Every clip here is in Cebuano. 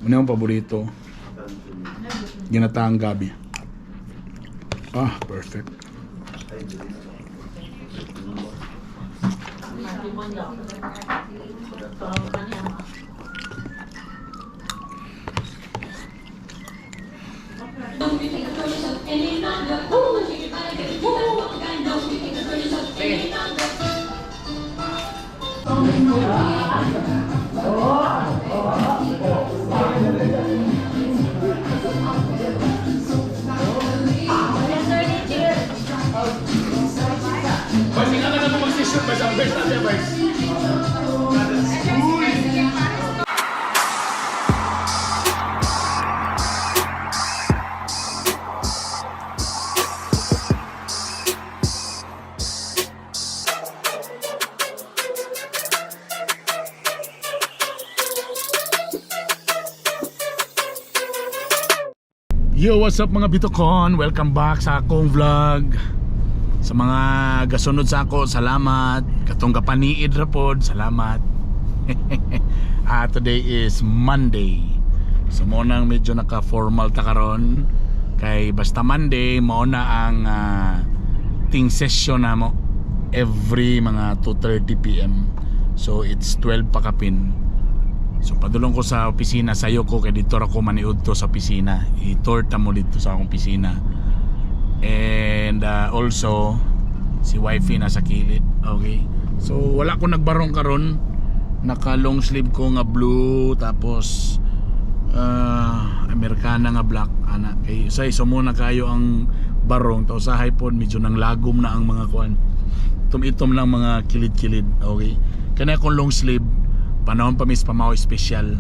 Ano ang paborito? Ginataang gabi. Ah, perfect. Boys, ikaw na lang mag-session. Boys, ang best natin, boys. Yo, what's up, mga Bitocon? Welcome back sa akong vlog. Sa mga gasunod sa ako, salamat. Katong kapaniid ra pod, salamat. Today is Monday. So mo nang medyo naka-formal ta karon kay basta Monday mao na ang ting session namo every mga 2:30 PM. So it's 12 pa kapin. So padulong ko sa opisina, sayo ko kay dito ra ko maniud to sa opisina. I-tour ta mo dito sa akong opisina. And also si wifey nasa kilid. Okay. So wala ko nagbarong karon. Naka long sleeve ko nga blue, tapos Amerikana nga black ana. Kay say sumo na kayo ang barong to sa pod medyo nang lagom na ang mga kuan. Tumitom lang mga kilid-kilid. Okay. Kani akong long sleeve panahon pa mis pamaw special.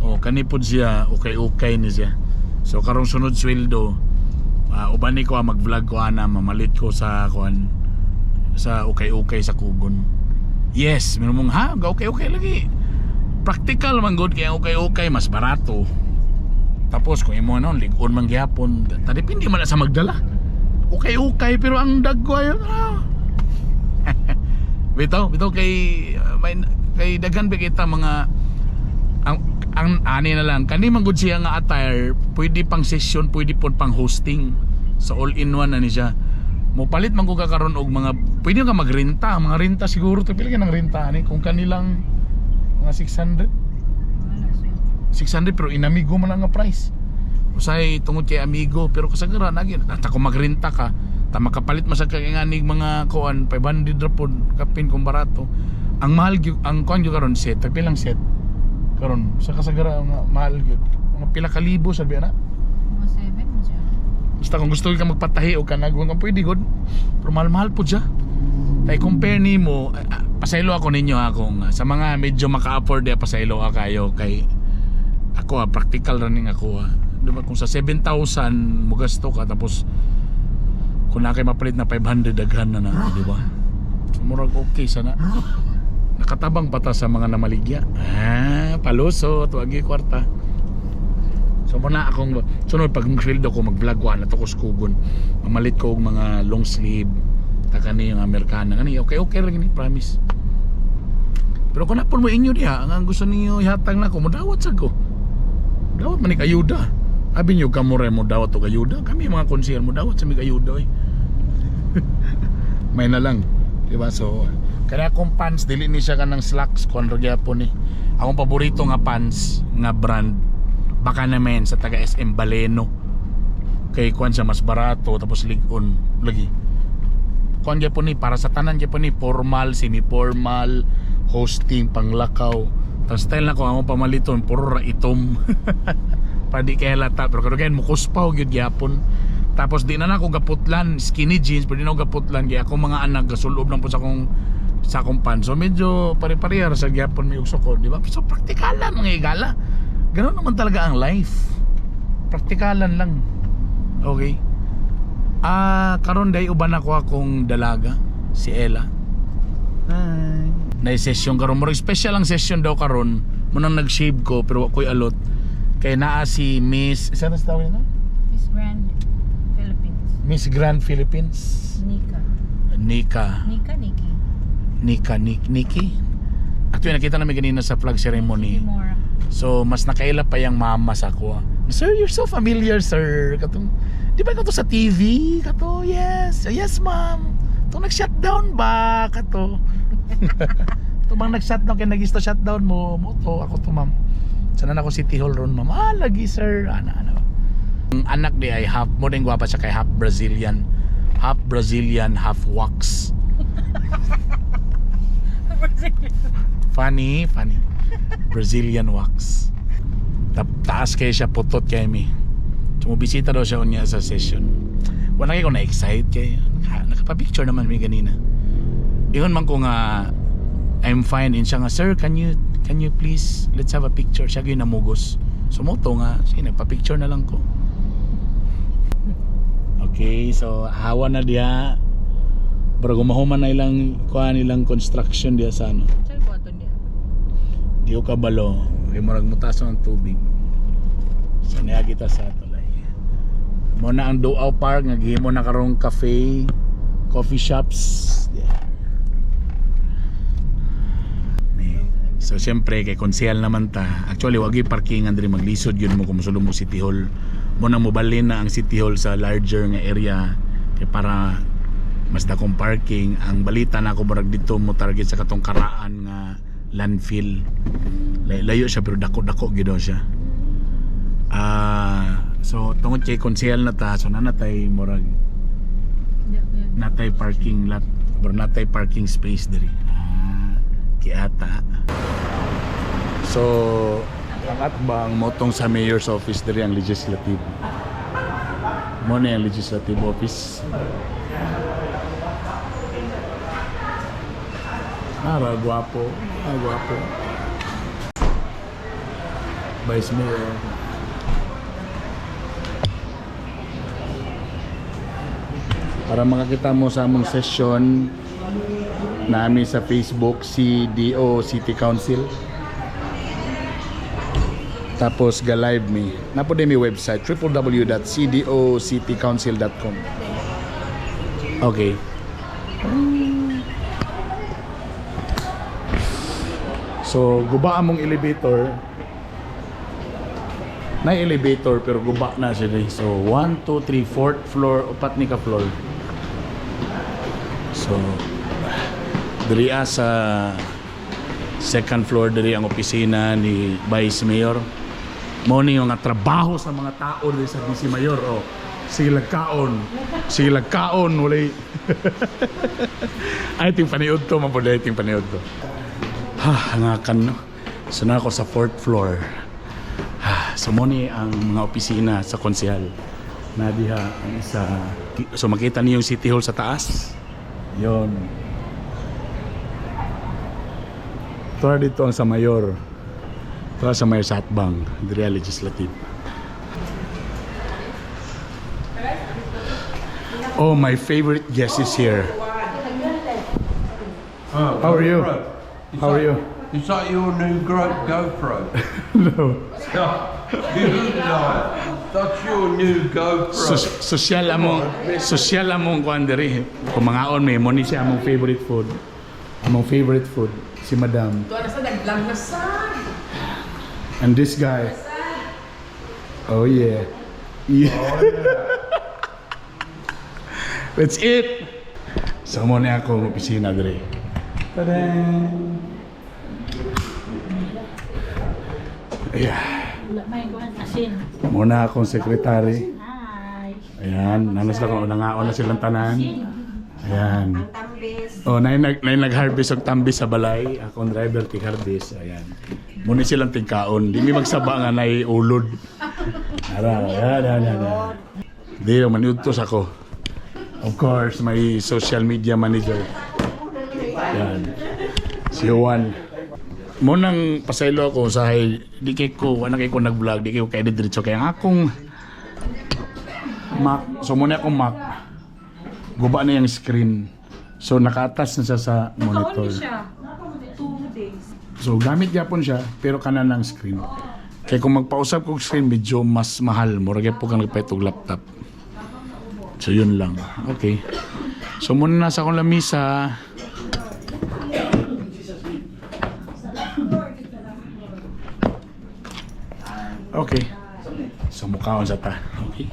O kani pod siya okay-okay ni siya. So karong sunod sweldo, uban ni ko mag-vlog ko ana, mamalit ko sa kuan sa ukay-ukay sa kugon. Yes, meron mong ha, ga okay-okay lagi. Practical man gud kay ang ukay-ukay mas barato. Tapos kung imo ano, lig-on man gihapon, ta depende man na sa magdala. Okay-okay pero ang dagko ayo. Ah. Bitaw, bitaw kay may kay daghan ba kita mga ang ani na lang kani man gud siya nga attire, pwede pang session, pwede pud pang hosting. So all in one na ni siya. Mo palit man gud ka karon og mga pwede ka magrenta, mga renta siguro to, pila ka nang renta ani kung kanilang mga 600 600 pero inamigo man lang nga price. Usay tungod kay amigo pero kasagaran lagi ata kung magrenta ka ta makapalit man sa kay nganig mga kuan 500 ra pod kapin kung barato. Ang mahal gyud ang kuan gyud karon set, tag pilang set karon sa kasagara nga mahal gyud. Mga pila ka libo sabi ana. Mga 7 mo siya. Basta kung gusto ka magpatahi o kanag kung pwede gud. Pero mahal-mahal po siya. Kay compare nimo, pasaylo ako ninyo ha kung sa mga medyo maka-afford pasaylo ka kayo kay ako practical running ako. Di ba kung sa 7,000 mo gasto ka tapos kung na kay mapalit na 500 daghan na na, di ba? So, murag okay sana. Nakatabang pa ta sa mga namaligya. Ah, paluso, tuwagi kwarta. So muna akong sunod pag sweldo ko mag-vlog ko na to ko skugon. Mamalit ko og mga long sleeve ta kani yung Amerikana kani okay okay ra gini, promise. Pero kung napon mo inyo diha ang gusto ninyo ihatag nako mo dawat sad ko. Dawat man ni ayuda. Abi niyo kamo ra mo dawat og ayuda. Kami mga konsehal mo dawat sa mig ayuda oy. May na lang. Di ba? So, kaya akong pants, dili ni siya kanang slacks, kuan ra gyapon ni. Akong paborito nga pants nga brand, baka naman sa taga SM Baleno. Kay kuan siya mas barato tapos lig-on lagi. Kuan gyapon ni para sa tanan gyapon ni formal, semi-formal, hosting, panglakaw. Tapos style na ko akong pamaliton puro ra itom. Para di kaya lata pero karon mukuspaw gyud gyapon. Tapos di na nako gaputlan skinny jeans pero di na ako gaputlan kay ako mga anak gasulob lang po sa akong pants. So medyo pare-pareha ra sa gyapon may ugso ko, di ba? So praktikalan mga igala. Ganun naman talaga ang life. Praktikalan lang. Okay. Karon day uban ako akong dalaga, si Ella. Hi. Na session karon, murag special ang session daw karon. Munang nag-shave ko pero wa ko'y alot. Kay naa si Miss, isa na sa tawag nito? Miss Grand Philippines. Miss Grand Philippines. Nika. Nika. Nika, Nikki. Nika, Nikki. Actually, nakita namin kanina sa flag ceremony. City Mora. So, mas nakaila pa yung mama sa ako. "Sir, you're so familiar, sir." Katong, di ba kato sa TV? Kato, "Yes. Yes, ma'am. Itong nag-shutdown ba?" Kato. "Ito bang nag-shutdown? Kaya nag-isto shutdown mo. Mo to, ako to, ma'am. Sana na ako City Hall ron, ma'am." "Ah, lagi, sir." Ana, ana. Ang anak di ay half, mo din gwapa siya kay half Brazilian. Half Brazilian, half wax. Funny, funny. Brazilian wax. Taas kay siya, putot kay mi. Sumubisita daw siya unya sa session. Wala kay ko na-excite kay nakapa-picture naman mi ganina. Ingon man ko nga "I'm fine" and siya nga, "Sir, can you please, let's have a picture." Siya gyud namugos. Sumuto nga, sige, nagpa-picture na lang ko. Okay, so hawa na diya. Pero gumahuman na ilang kuan, ilang construction diya sa ano. Saan ko ato niya? Di ko kabalo. Kay murag mutaas ang tubig. So niya kita sa tulay. Mo na ang Duaw Park nga gihimo na karong cafe, coffee shops. Yeah. Ni. So siyempre kay konsehal naman ta. Actually wagi parkingan diri, maglisod gyud mo kung mosulod mo City Hall. Mo na mobalhin na ang City Hall sa larger nga area kay para mas dakong parking. Ang balita na ako, murag dito mo target sa katong karaan nga landfill. Layo siya pero dako-dako gyud daw siya. Ah, so tungod kay konsehal na ta, so nanatay murag natay parking lot or natay parking space diri. Ah, kiata. So, ang atbang motong sa mayor's office diri ang legislative. Mo na ang legislative office. Ara, guwapo. Ah, guwapo. Vice Mayor. Para makakita mo sa among session namin sa Facebook, CDO City Council. Tapos ga live mi. Napo din mi website, www.cdocitycouncil.com. Okay. So, guba among elevator. Na elevator pero guba na siya diri. So, 1, 2, 3, 4th floor, upat ni ka floor. So, diri sa second floor diri ang opisina ni Vice Mayor. Mo ni yung nga trabaho sa mga tao diri sa Vice Mayor, oh. Sige kaon. Sige kaon walay. Ay ting paniud to, man pud ting paniud to. Ha, hangakan no. So na ako sa fourth floor. Ha, so mo ni ang mga opisina sa konsehal. Na diha ang isa. So makita niyo yung City Hall sa taas. Yon. Ito dito ang sa mayor. Ito sa mayor sa Atbang, Dria Legislative. Oh, my favorite guest is here. Oh, How are you? GoPro. Is How are you? Is that your new GoPro? No. You liar. That's your new GoPro. So, sosyal among kuan diri. Kung mangaon may mo ni siya among favorite food. Among favorite food si Madam. Tuwa na sa nag-vlog na sa. And this guy. Oh yeah. Yeah. Let's eat. So mo na ako opisina diri. Tada! Yeah. Wala may kuhan asin. Muna akong secretary. Hi. Ayan, nanas lang ako, nangaon na silang tanan. Ayan. Oh, nay nag-harvest og tambis sa balay. Akong driver tig harvest. Ayan. Muna silang tigkaon. Di mi magsaba nga nay ulod. Ara, ayan, ayan, ayan. Ayan. Di lang maniudtos ako. Of course, my social media manager. Ayan. Si Juan. Mo nang pasaylo ako sa di kay ko, wala kay ko nag-vlog, di kay ko kay diretso kay ang akong Mac. So muna akong Mac. Guba na yung screen. So naka-attach na siya sa monitor. Siya. 2 days. So gamit gyapon siya pero kanan ng screen. Kaya kung magpausap kog screen medyo mas mahal mo ra po kang nagpalit og laptop. So yun lang. Okay. So muna nasa akong lamisa. Okay. So mukaon sa ta. Okay.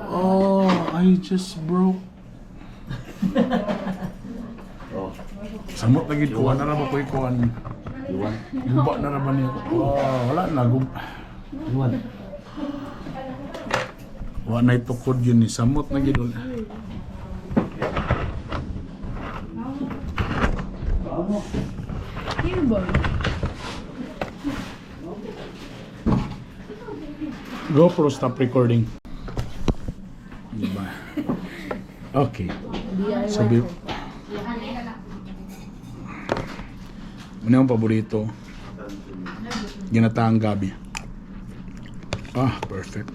Oh, I just broke. Oh, Samot lagi kuha na ra ba ko ikuan. you want? Guba na ra ba niya? Oh, wala na gub. You want? Wa na itukod yun ni samot na gid wala. GoPro, stop recording. Diba? Okay. So, Ano yung paborito? Ginataang gabi. Ah, perfect.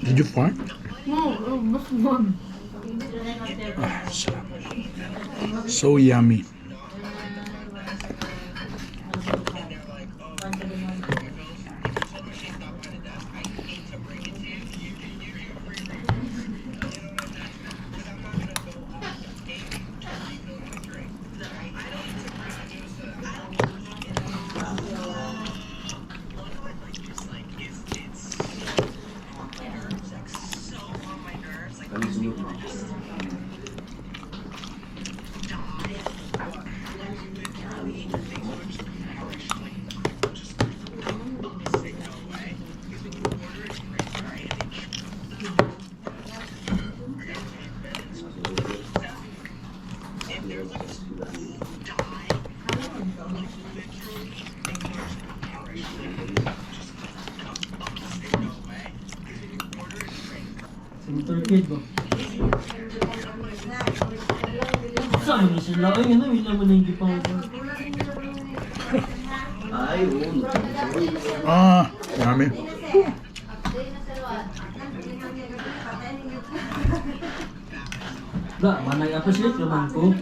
Did you fart? No, mas one. Ah, sarap. So yummy. Motorcade ba? Saan mo sila? Ay, ano, wala mo na yung gipang. Ay, oo. Ah, yummy. Wala, manay appreciate naman ko.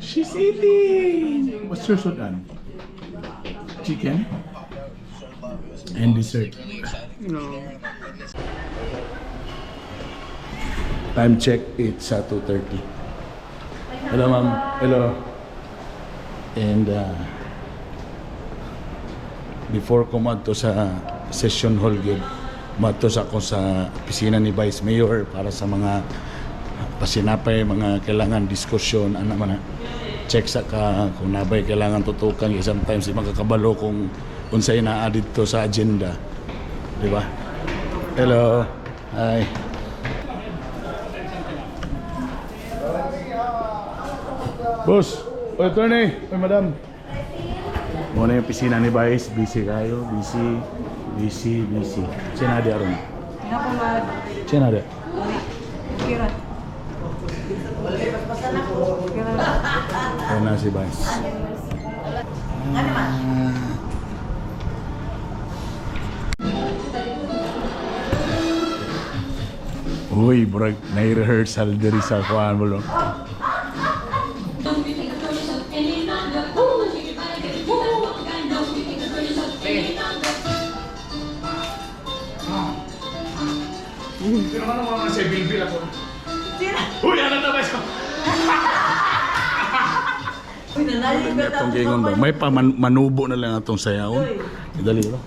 She's eating. What's your sudan? Chicken and dessert. No. Time check, it's 2:30. Hello, ma'am. Hello. And before ko madto sa session hall gyud, madto sa ako sa opisina ni Vice Mayor para sa mga pasinapay, mga kailangan diskusyon, ano man na. Check sa ka kung nabay kailangan tutukan kay sometimes di makakabalo kung unsay naa didto sa agenda. Di ba? Hello. Hi. Boss, oy attorney, oy madam. Muna yung pisina ni Vice, busy kayo, busy, busy, busy. Sina di aron? Sina di? Ayan na si Vice. Uy, burag, nai-rehearsal diri sa kuan mo lang. Pero ano mga sa bilbil ako? Uy, ano na ba siya? Atong gingon ba? May pa manubo na lang atong sayawon. Dali ba?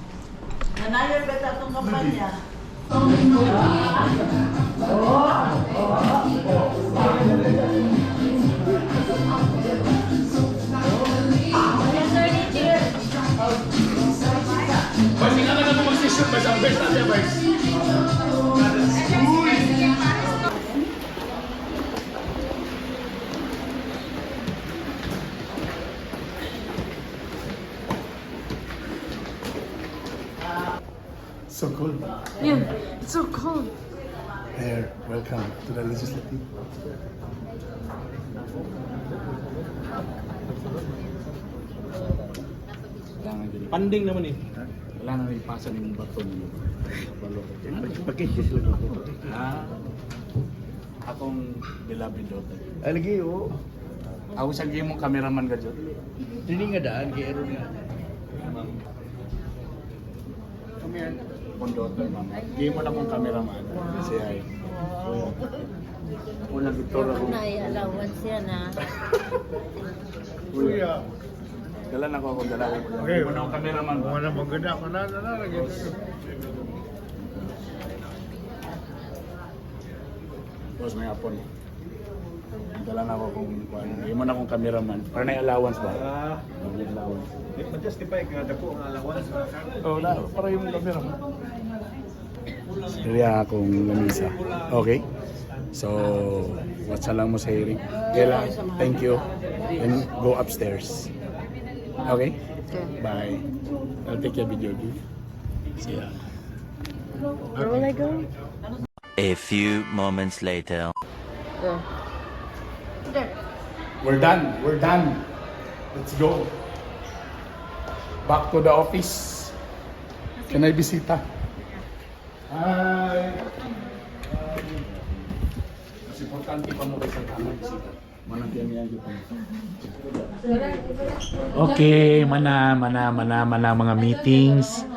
Nanayon ba atong kampanya? Boys, tingnan na mo mag-session ba sa best natin, boys. Uy! Yeah, it's so cold. There, welcome to the legislative. Panding naman eh. Kailangan na ipasa ni mong bato ninyo. Pakit sila ko. Ah, akong beloved daughter. Ay lagi oh. Ako sa mong cameraman ka dyan. Dili nga daan kay aron nga. Come here. Akong daughter, ma'am. Game mo na akong cameraman. Say hi. Ako lang Victor ako. Nay, allowance yan ah. Kuya. Dala na ako akong dala. Okay. Mo na akong cameraman. Wala maganda ko na na na. Boss, may hapon. Dala na ako kung kuan. Game mo na akong cameraman. Para na allowance ba? Ah, May allowance. ma-justify nga dako ang allowance. Oh, na, para yung cameraman. Kaya akong lamisa. Okay? So, what's lang mo sa hearing. Ella, thank you. And go upstairs. Okay? Bye. I'll take your video. Okay? See ya. Where will I go? A few moments later. There. There. We're done. We're done. Let's go. Back to the office. Can I bisita? Hi. Mas importante pa mo kaysa tamang bisita. Manang tiyan yan. Okay, mana, mana, mana, mana mga meetings.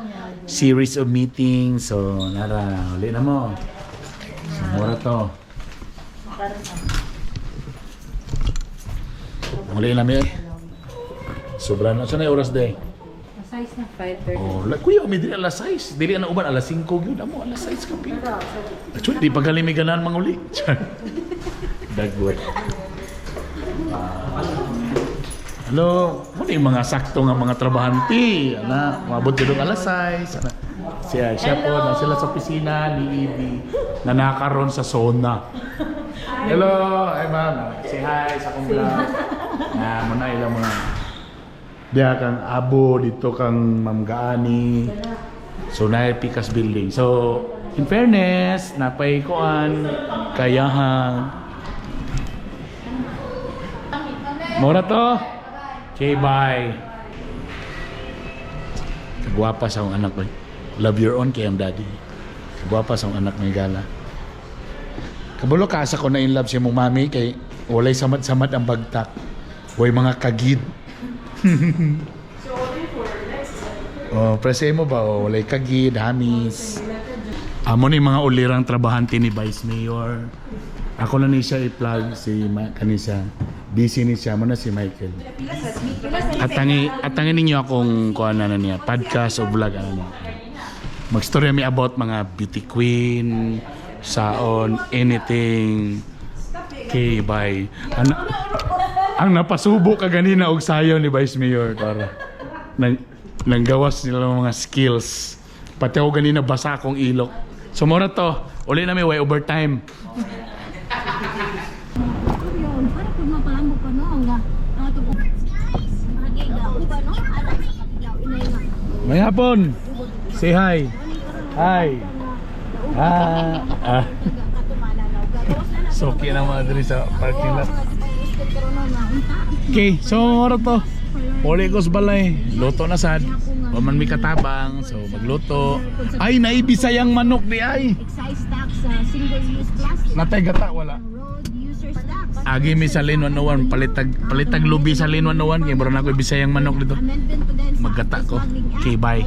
Series of meetings. So, nara, uli na mo. So, mura to. Uli na mi. Sobra na. Saan na yung oras day? Size na 5:30. Oh, la, kuya, umi dili alas 6. Dili na uban alas 5 gyud amo alas 6 kapi. Actually, di pa galing may ganahan mga uli. Char. Dagway. Ah. Hello, mo yung mga sakto nga mga trabahante. Ana, mabot jud og alas 6. Ana. Siya, siya po, na sila sa opisina ni Evie na nakaroon sa zona. Hello, hi ma'am. Say hi sa akong vlog. Na, mo na ilang mga diya kang Abo, dito kang Ma'am Gaani. So, na Pikas Building. So, in fairness, napay kuan, kayahan. Mura to. Okay, bye. Kagwapa sa akong anak ko. Love your own kay am daddy. Kagwapa sa akong anak may gala. Kabulo ka asa ko na in love si mong mami kay walay samad-samad ang bagtak. Walay mga kagid. Oh, prese mo ba? Oh, walay kagid, hamis. Amo ni mga ulirang trabahante ni Vice Mayor. Ako na ni siya i-plug si kani siya. Busy ni siya mo na si Michael. Atangi ninyo akong kuan na niya, podcast o vlog ano niya. Magstorya mi about mga beauty queen, saon, anything. Okay, bye. Ano, ang napasubo ka ganina og sayo ni Vice Mayor para nang nanggawas nila ng mga skills. Pati ako ganina basa akong ilok. So mora to, uli na mi way overtime. Para pud mapalambok pa no nga ang atong uban no alang sa paglaw inay nga. May hapon. Say hi. Hi. Ah. Ah. Suki na mga diri sa parking lot. Okay, so mora to. Uli ko sa balay. Luto na sad. Wa man mi katabang, so magluto. Ay, naibisayang manok di ay. Excise tax sa single-use plastic. Natay gata wala. Road users tax. Agi mi sa Lane 101, palitag lubi sa Lane 101 kay mura na ako bisayang manok dito. Amendment to then sa Maggata ko. Anti-Smuggling Act. Okay, bye.